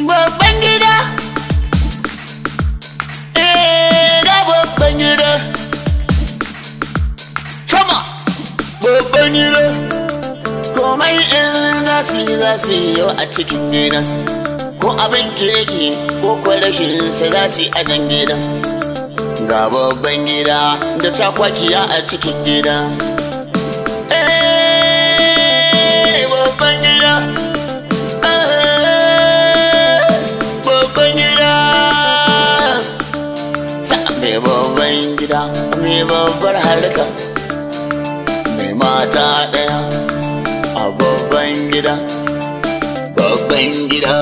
Babban gida. Eh, ga babban gida. Sama. Babban gida. Komai in za su yi za su yi a cikin gidan. Ko abin kirki ko kwa rashin sa za su yi a nan gidan. Ga babban gida da takwakiya a cikin gida. Eh, babban gida. Eh, babban gida. Ta mai babban gida, mai babbar harka. Mai mata ɗaya a babban gida. Babban gida.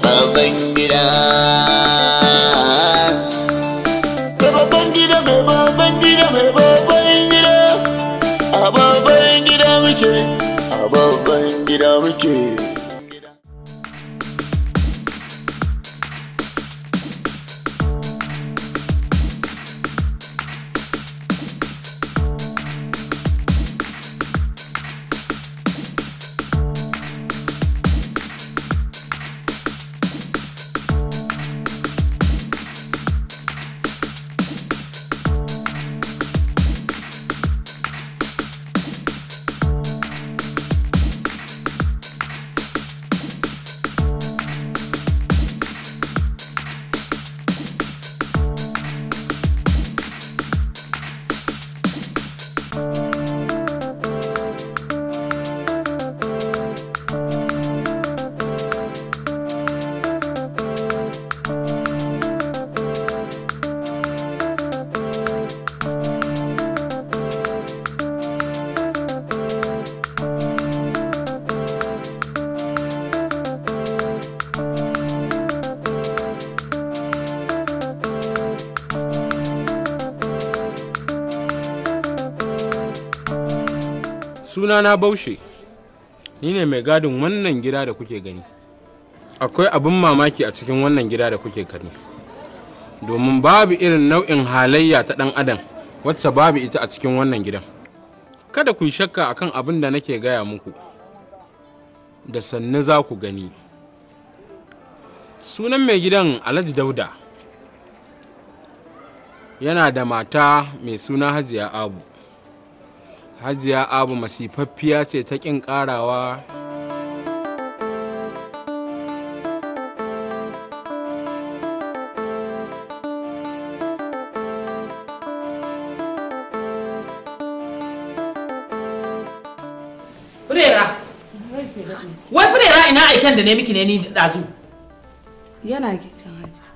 Babban gida. Babban gida, mai babban gida, mai babban gida. A babban gida muke, a babban gida muke. Sunana Baushe, ni ne mai gadin wannan gida da kuke gani. Akwai abin mamaki a cikin wannan gida da kuke gani, domin babu irin nau'in halayya ta ɗan adam wacce babu ita a cikin wannan gidan. Kada ku yi shakka akan abin da nake gaya muku, da sannu za ku gani. Sunan mai gidan Alhaji Dauda, yana da mata mai suna Hajiya Abu. Hajiya Abu masifaffiya ce ta ƙin ƙarawa. Furera. Wai Furera ina aiken da ne miki ne ni ɗazu? Yana kicin Hajiya.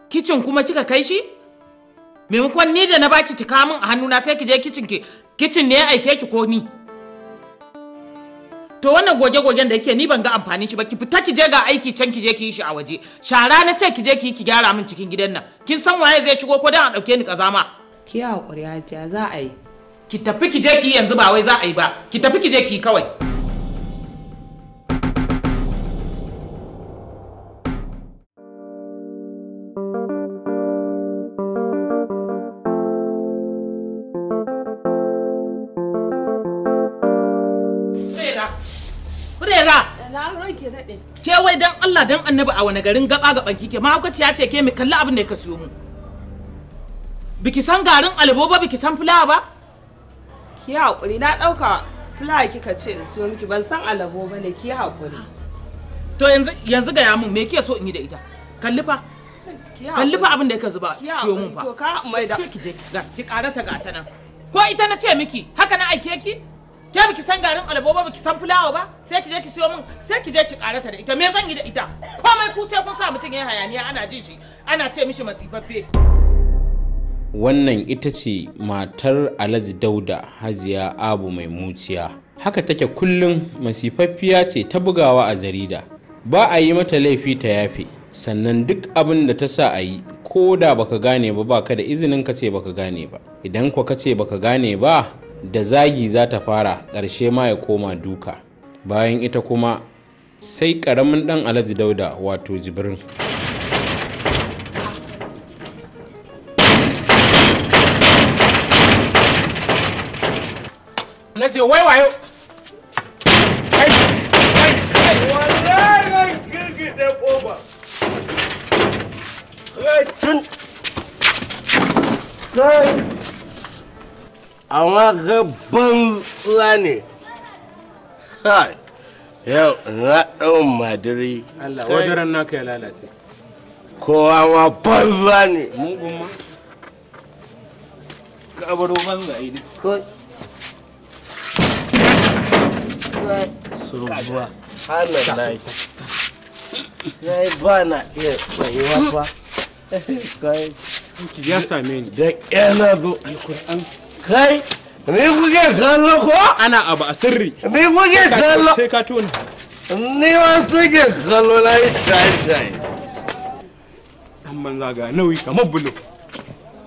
Kicin kuma kika kai shi? Maimakon ni da na baki ki kawo min a hannuna sai ki je kicin ki. Kicin ne ya aike ki ko ni? To wannan goge-gogen da yake ni ban ga amfanin shi ba, ki fita ki je ga aiki can ki je ki yi shi a waje. Shara na ce ki je ki yi ki gyara min cikin gidan nan. Kin san waye zai shigo ko dan a dauke ni kazama? Ki haƙuri Hajiya, za a yi. Ki tafi ki je ki yi yanzu, ba wai za a yi ba. Ki tafi ki je ki yi kawai. Furera! Na ranke daɗe. Ke wai dan Allah dan Annabi a wani garin gaba gaban kike? Mahaukaciya ce ke, mi kalli abin da ka siyo mu. Biki san garin albo ba, biki san fulawa ba? Ki haƙuri, na ɗauka fulawa kika ce in siyo miki, ban san alabo ba ne, ki haƙuri. To yanzu yanzu gaya mun me kike so in yi da ita? Kalli fa. Kalli fa abin da ka zuba siyo mun fa. To ka mai da. Ki je ga ki ƙara ta gata nan. Ko ita na ce miki haka na aike ki? Ke biki san garin alabo ba, biki san fulawa ba, sai ki je ki siyo min, sai ki je ki karata da ita. Me zan yi da ita? Komai ku sai kun sa mutum yayin hayaniya, ana jin shi, ana ce mishi masifaffe. Wannan ita ce matar Alhaji Dauda, Hajiya Abu mai muciya. Haka take kullum, masifaffiya ce ta bugawa a jarida. Ba a yi mata laifi ta yafe, sannan duk abin da ta sa a yi ko da baka gane ba, baka da izinin ka ce baka gane ba. Idan kwa ka ce baka gane ba, da zagi za ta fara, ƙarshe ma ya koma duka. Bayan ita kuma sai ƙaramin ɗan Alhaji Dauda wato Jibrin. Na ce wai wayo. Kai, kai, kai, Amma ga banza ne. Kai. Yau na ɗau madiri. Allah wajaran naka ya lalace. Kowa ma banza ne. Mugun ma. Ka baro banza ai ne. Kai. Subhanallah. Kai ba na iya tsayuwa fa. Kai. Ya same ni. Da ƙyar na zo. Alkur'an. Kai. Ni kuke kallo ko? Ana abu a sirri. Ni kuke kallo. Sai ka tona. Ni ma suke kallo na yi shaye-shaye. Dan banza ga nauyi kamar bulo.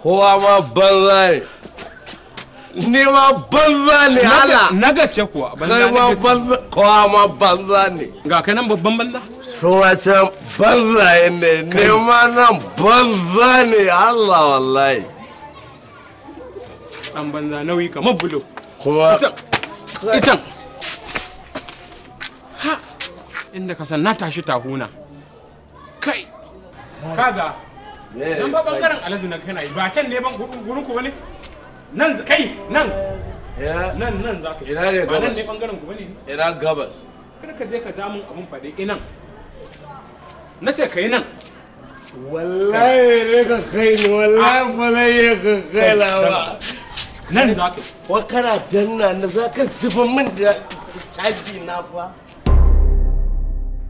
Kowa ma banza ne. Ni ma banza ne Allah. Na gaske kuwa. Kai ma banza, kowa ma banza ne. Ga ka nan babban banza? Su ma can banzaye ne, ni ma nan banza ne Allah wallahi. Dan banza nauyi kamar bulo. Kuma Itan. Ha! Inda ka san na tashi tahuna. Kai. Kaga. Nan ba bangaren Alhaji na kana yi ba can ne ban gurin ku bane? Nan kai nan. Nan nan za ka. Ina ne Ba nan gabas? ne bangaren ku bane? Ina gabas. Kada ka je ka ja mun abun faɗe inan. Na ce kai nan. Wallahi ne ka kai ni, wallahi ba zai iya ka kai na ba. Nan za ka. Wa kana danna na za ka zuba min da caji na fa.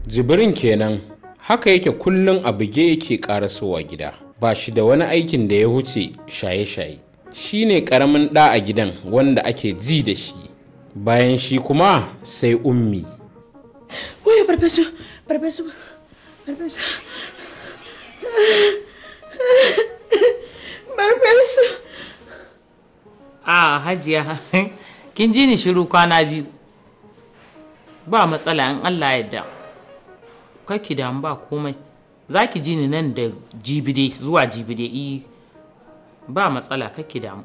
Jibrin kenan haka yake kullum a buge yake karasowa gida ba shi da wani aikin da ya huce shaye-shaye shi ne karamin ɗa a gidan wanda ake ji da shi bayan shi kuma sai Ummi. Wai farfesu, farfesu, farfesu. Farfesu. A hajiya, kin ji ni shiru kwana biyu. Ba matsala in Allah yadda. Kar ki damu, ba komai. Za ki ji ni nan da jibide zuwa jibide i ba matsala, kar ki damu.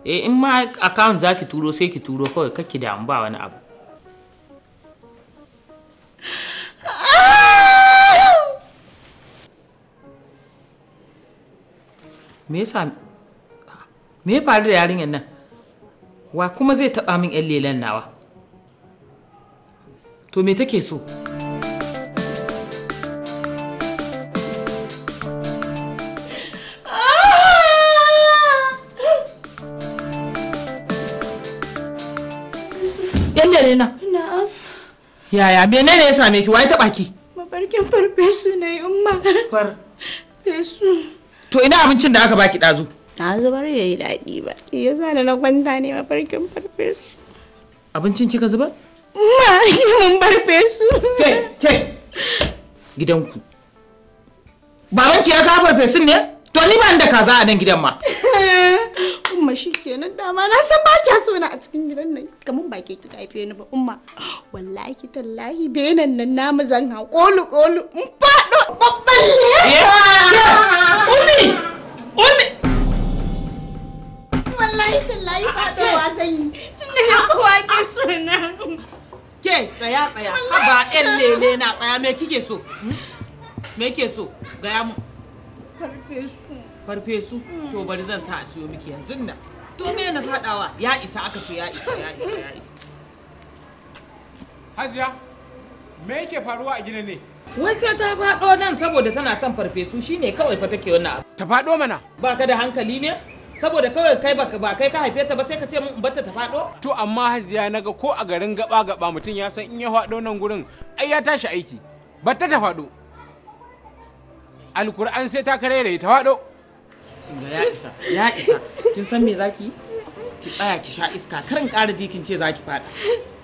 Eh, in ma account za ki turo sai ki turo kawai, kar ki damu, ba wani abu. Me yasa, me ya faru da yarinyar nan? Wa kuma zai taba min yan lelen nawa? To me take so? Yan lele na? Na'am. Yaya, menene ya same ki? Wa ya taba ki? Mafarkin farfesu na yi, Umma. Far Fesu. To ina abincin da aka baki dazu? Na zubar, ya yi daɗi ba. Ya sa da na kwanta ne mafarkin farfesu. Abincin kika zubar? Umma, yi mun farfesu. Ke, ke. Gidanku. Babanki ya kawo farfesun ne? To ni ba ni da kaza a nan gidan ma. Umma, shi kenan, dama na san ba kya so na a cikin gidan nan. Kamun ba ke kika haife ni ba, Umma. Wallahi tallahi benan nan namu zan hau kolu kolu in faɗo babban lefa. Ummi! Ummi! Wallahi tallahi faɗowa zan yi. Tun da ya kowa ke so na. Ke, tsaya tsaya. Haba ɗan lele na, tsaya, me kike so? Me kike so? Gaya mu. Farfesu. Farfesu? To bari zan sa a siyo miki yanzu nan. To me na faɗawa? Ya isa aka ce, ya isa, ya isa, ya isa. Hajiya, me yake faruwa a gidan ne? Wai sai ta faɗo nan saboda tana son farfesu shine kawai fa take wannan abu. Ta faɗo mana. Ba ka da hankali ne? Saboda kawai kai ba kai ka haife ta ba sai ka ce mun in batta ta faɗo? To amma Hajiya, naga ko a garin gaba gaba mutum ya san in ya faɗo nan gurin ai ya tashi aiki. Batta ta faɗo. Alkur'an sai ta karere ta faɗo. Ga ya isa, ya isa. Kin san me zaki yi? Ki tsaya ki sha iska, kar in ƙara ji kin ce zaki faɗa.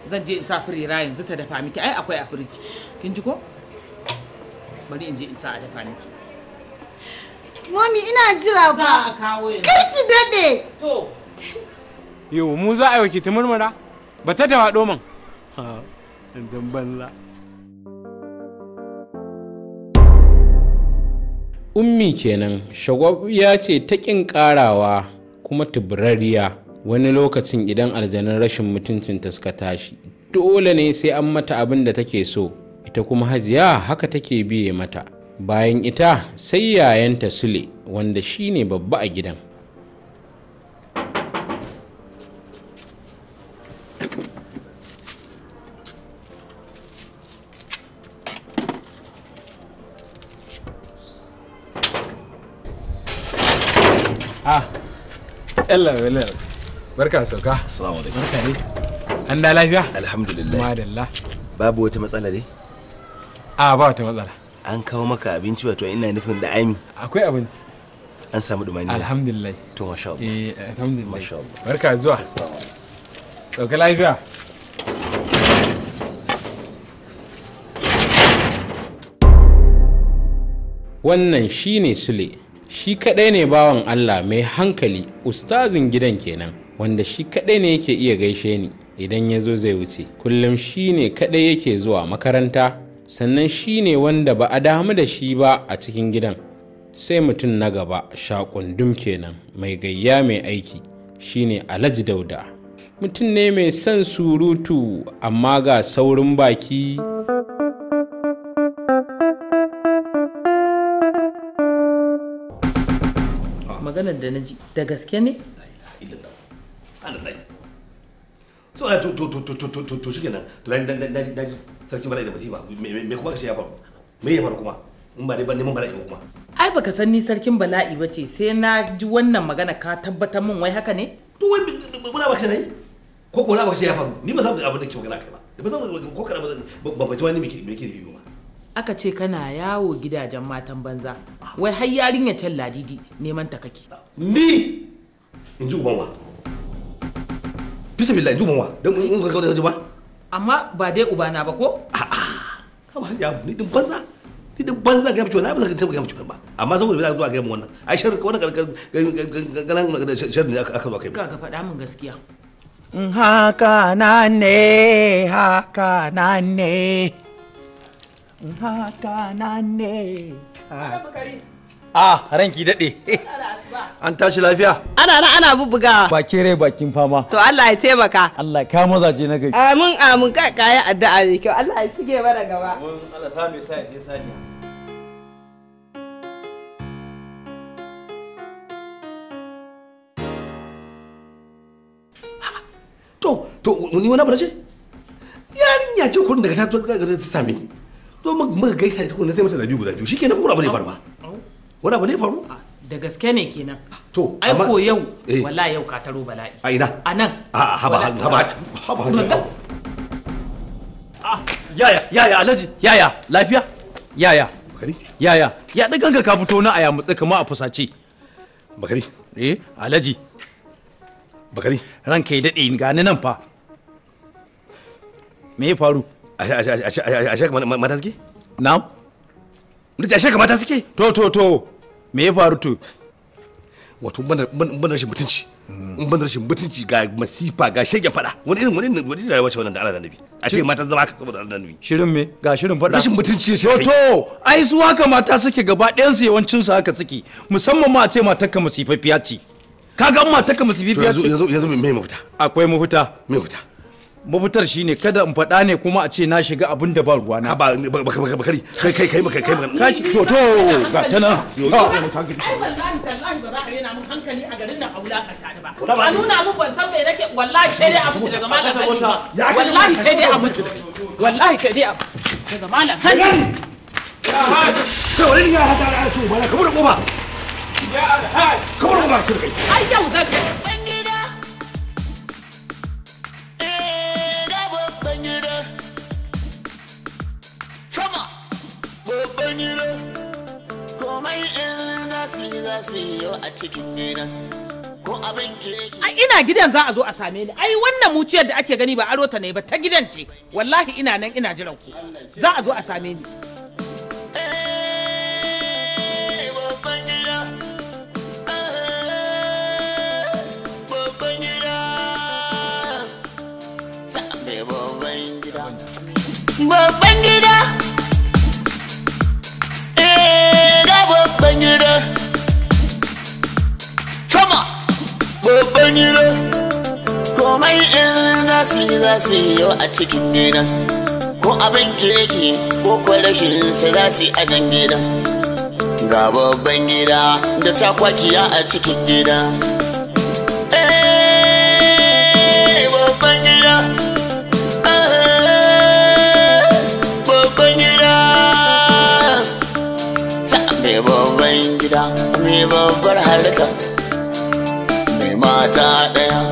Zan je in sa furera yanzu ta dafa miki, ai akwai a firiji. Kin ji ko? Bari in je in sa a dafa miki. Mami, ina jira Za fa. a kawo yanzu. Kar ki daɗe. To. Yau mu za a yi ki ta murmura? Batta ta faɗo man. Ha, dan banza. Ummi kenan shagwabiya ce ta ƙin ƙarawa kuma tuburariya. Wani lokacin idan aljanun rashin mutuncinta suka tashi dole ne sai an mata abin da take so. Ita kuma Hajiya haka take biye mata. Bayan ita sai yayanta Sule, wanda shine babba a gidan. Ah, yalla yalla. Barka sauka. Assalamu alaikum. Barka ne. An da lafiya? Alhamdulillah. Madalla. Babu wata matsala dai? A ba wata matsala. An kawo maka abinci wato ina nufin da ami. Akwai abinci. An samu dumani. Alhamdulillah. To masha Allah. Eh alhamdulillah. Masha Allah. Barka zuwa. Sauka lafiya. Wannan shine Sule, shi kaɗai ne bawan Allah mai hankali, ustazin gidan kenan, wanda shi kaɗai ne yake iya gaishe ni idan ya zo zai wuce. Kullum shi ne kaɗai yake zuwa makaranta, sannan shi ne wanda ba a damu da shi ba a cikin gidan. Sai mutum na gaba shakundum kenan, mai gayya mai aiki, shine Alhaji Dauda. Mutum ne mai son surutu amma ga saurin baki. Maganar da na ji da gaske ne? So to to to to to to to shikenan to na na na sarki bala'i da masifa me kuma kace ya faru? Me ya faru kuma? In ba dai ban neman bala'i ba kuma. Ai baka san ni sarkin bala'i ba ce sai na ji wannan magana ka tabbatar min wai haka ne? To wai muna baka ne? Ko ko na baka ya faru? Ni ba san abin da ke magana kai ba. Ba san ko kana ba ba ji wani me ke nufi ba. Aka ce kana yawo gidajen matan banza. Wai har yarinya can Ladidi neman ta kake. Ni in ji uban wa. Bisa billahi in ji uban wa. Dan in ka ga ba. Amma ba dai ubana ba ko? A'a. Haba ya ni din banza. Ni din banza ga fito na ba za ka ga fito ba. Amma saboda za ka zo a ga mu wannan. Ai sharri wannan galan sharri ne aka zo kai. Kaga faɗa min gaskiya. Haka na ne, haka na ne. Haka na ne. Ah, ranki daɗe. An tashi lafiya? Ana nan ana bubbugawa. Bakin rai bakin fama. To Allah ya taimaka. Allah ya kawo mazaje na gari. Amin amin ka kayan addu'a ne kyau. Allah ya shige mana gaba. Allah sa mai sa ya sai saniya. To to ni wani abu na ce? Yarinya ce kurin daga ta ta same ni. To muka gaisa da tukunna sai mata zabi guda biyu shikenan ko abu ne faru ba. Wani abu ne faru? Da gaske ne kenan. To ai ko yau wallahi yau ka taro bala'i. A ina? A nan. A haba haba haba. Yaya yaya Alhaji yaya lafiya? Yaya. Bakari? Yaya ya daganka ka fito na aya mutsi kama a fusace. Bakari. Eh Alhaji. Bakari. Ranka ya dade ga ni nan fa. Me ya faru? Ashe mata suke? Na'am. Nace ashe ka mata suke? To to to me ya faru to? Wato ban rashin mutunci. In ban rashin mutunci ga masifa ga shegen fada. Wani irin wani wani rayuwa ce wannan da Allah da Annabi. Ashe mata zama haka saboda Allah da Annabi. Shirin me? Ga shirin fada. Rashin mutunci shi. To to ai su haka mata suke gaba ɗayan su yawancin su haka suke. Musamman ma a ce matarka masifaffiya ce. Kaga an matarka masifaffiya ce. Yanzu yanzu me mafita? Akwai mafita. Me mafita? Mafitar shine kada in faɗa ne kuma a ce na shiga abin da ba ruwa na. Ba Bakari kai kai kai kai kai to to ga ta nan. Ai wallahi tallahi ba za a rena mun hankali a garin nan a wulakanta ni ba. A nuna mun ban san me nake wallahi sai dai a mutu daga malam Halima. Wallahi sai dai a mutu. Wallahi sai dai a daga malam Halima. Kai wani ne ya hada da ci ubana ka bude kofa. Ya alhaji. Ka bude kofa ka kai. Ai yau zan kai. Ai ina gidan za a zo a same ni. Ai wannan muciyar da ake gani ba aro ta ne ba ta gidan ce. Wallahi ina nan ina jiran ku. Za a zo a same ni. Babban gida. Eh, ga babban gida. Sama. Babban gida. Komai in za su yi za su yi yau a cikin gidan. Ko abin kirki ko kuwa rashin sa za su yi a nan gidan. Ga babban gida da cakwakiya a cikin gida. Eh, babban gida. Babban gida, mai babbar harka. Mata ɗaya.